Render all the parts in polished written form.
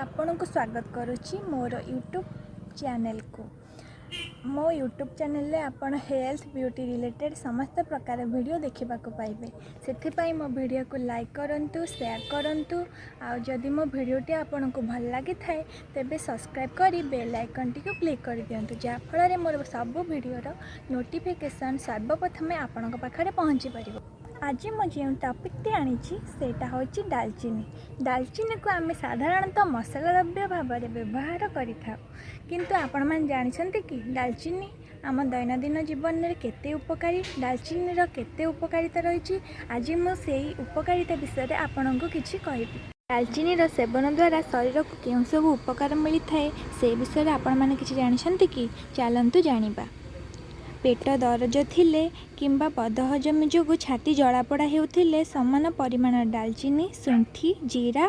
ଆପଣଙ୍କୁ ସ୍ୱାଗତ କରୁଛି ମୋର ୟୁଟ୍ୟୁବ୍ ଚ୍ୟାନେଲ୍କୁ। ମୋ ୟୁଟ୍ୟୁବ୍ ଚ୍ୟାନେଲ୍ରେ ଆପଣ ହେଲ୍ଥ, ବ୍ୟୁଟି ରିଲେଟେଡ଼୍ ସମସ୍ତ ପ୍ରକାର ଭିଡ଼ିଓ ଦେଖିବାକୁ ପାଇବେ। ସେଥିପାଇଁ ମୋ ଭିଡ଼ିଓକୁ ଲାଇକ୍ କରନ୍ତୁ, ସେୟାର କରନ୍ତୁ ଆଉ ଯଦି ମୋ ଭିଡ଼ିଓଟି ଆପଣଙ୍କୁ ଭଲ ଲାଗିଥାଏ, ତେବେ ସବସ୍କ୍ରାଇବ୍ କରି ବେଲ୍ ଆଇକନ୍ଟିକୁ କ୍ଲିକ୍ କରିଦିଅନ୍ତୁ, ଯାହାଫଳରେ ମୋର ସବୁ ଭିଡ଼ିଓର ନୋଟିଫିକେସନ୍ ସର୍ବପ୍ରଥମେ ଆପଣଙ୍କ ପାଖରେ ପହଞ୍ଚି ପାରିବ। ଆଜି ମୁଁ ଯେଉଁ ଟପିକ୍ଟି ଆଣିଛି, ସେଇଟା ହେଉଛି ଡାଲଚିନି। ଡାଲଚିନିକୁ ଆମେ ସାଧାରଣତଃ ମସଲା ଦ୍ରବ୍ୟ ଭାବରେ ବ୍ୟବହାର କରିଥାଉ। କିନ୍ତୁ ଆପଣମାନେ ଜାଣିଛନ୍ତି କି ଡାଲଚିନି ଆମ ଦୈନନ୍ଦିନ ଜୀବନରେ କେତେ ଉପକାରୀ? ଡାଲଚିନିର କେତେ ଉପକାରିତା ରହିଛି? ଆଜି ମୁଁ ସେଇ ଉପକାରିତା ବିଷୟରେ ଆପଣଙ୍କୁ କିଛି କହିବି। ଡାଲଚିନିର ସେବନ ଦ୍ୱାରା ଶରୀରକୁ କେଉଁ ସବୁ ଉପକାର ମିଳିଥାଏ, ସେ ବିଷୟରେ ଆପଣମାନେ କିଛି ଜାଣିଛନ୍ତି କି? ଚାଲନ୍ତୁ ଜାଣିବା। ପେଟ ଦରଜ ଥିଲେ କିମ୍ବା ବଦହଜମି ଯୋଗୁଁ ଛାତି ଜଳାପୋଡ଼ା ହେଉଥିଲେ, ସମାନ ପରିମାଣର ଡାଲଚିନି, ଶୁଣ୍ଠି, ଜିରା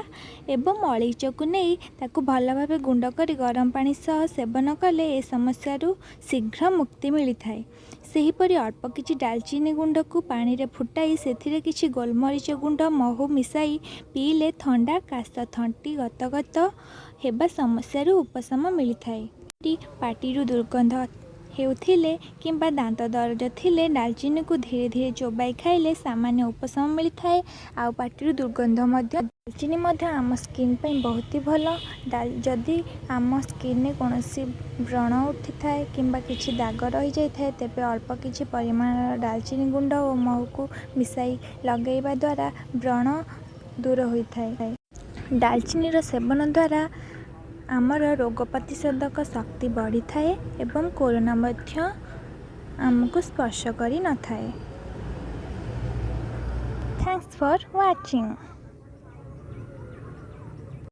ଏବଂ ଅଳେଇଚକୁ ନେଇ ତାକୁ ଭଲ ଭାବେ ଗୁଣ୍ଡ କରି ଗରମ ପାଣି ସହ ସେବନ କଲେ ଏ ସମସ୍ୟାରୁ ଶୀଘ୍ର ମୁକ୍ତି ମିଳିଥାଏ। ସେହିପରି ଅଳ୍ପ କିଛି ଡାଲଚିନି ଗୁଣ୍ଡକୁ ପାଣିରେ ଫୁଟାଇ ସେଥିରେ କିଛି ଗୋଲମରିଚ ଗୁଣ୍ଡ, ମହୁ ମିଶାଇ ପିଇଲେ ଥଣ୍ଡା, କାଶ, ତଣ୍ଟି ଗତଗତ ହେବା ସମସ୍ୟାରୁ ଉପଶମ ମିଳିଥାଏ। ପାଟିରୁ ଦୁର୍ଗନ୍ଧ ହେଉଥିଲେ କିମ୍ବା ଦାନ୍ତ ଦରଜ ଥିଲେ, ଡାଲଚିନିକୁ ଧୀରେ ଧୀରେ ଚୋବାଇ ଖାଇଲେ ସାମାନ୍ୟ ଉପଶମ ମିଳିଥାଏ ଆଉ ପାଟିରୁ ଦୁର୍ଗନ୍ଧ ମଧ୍ୟ। ଡାଲଚିନି ମଧ୍ୟ ଆମ ସ୍କିନ୍ ପାଇଁ ବହୁତ ହି ଭଲ। ଯଦି ଆମ ସ୍କିନ୍ରେ କୌଣସି ବ୍ରଣ ଉଠିଥାଏ କିମ୍ବା କିଛି ଦାଗ ରହିଯାଇଥାଏ, ତେବେ ଅଳ୍ପ କିଛି ପରିମାଣର ଡାଲଚିନି ଗୁଣ୍ଡ ଓ ମହୁକୁ ମିଶାଇ ଲଗାଇବା ଦ୍ୱାରା ବ୍ରଣ ଦୂର ହୋଇଥାଏ। ଡାଲଚିନିର ସେବନ ଦ୍ୱାରା ଆମର ରୋଗ ପ୍ରତିରୋଧକ ଶକ୍ତି ବଢ଼ିଥାଏ ଏବଂ କୋରୋନା ମଧ୍ୟ ଆମକୁ ସ୍ପର୍ଶ କରିନଥାଏ। Thanks for watching.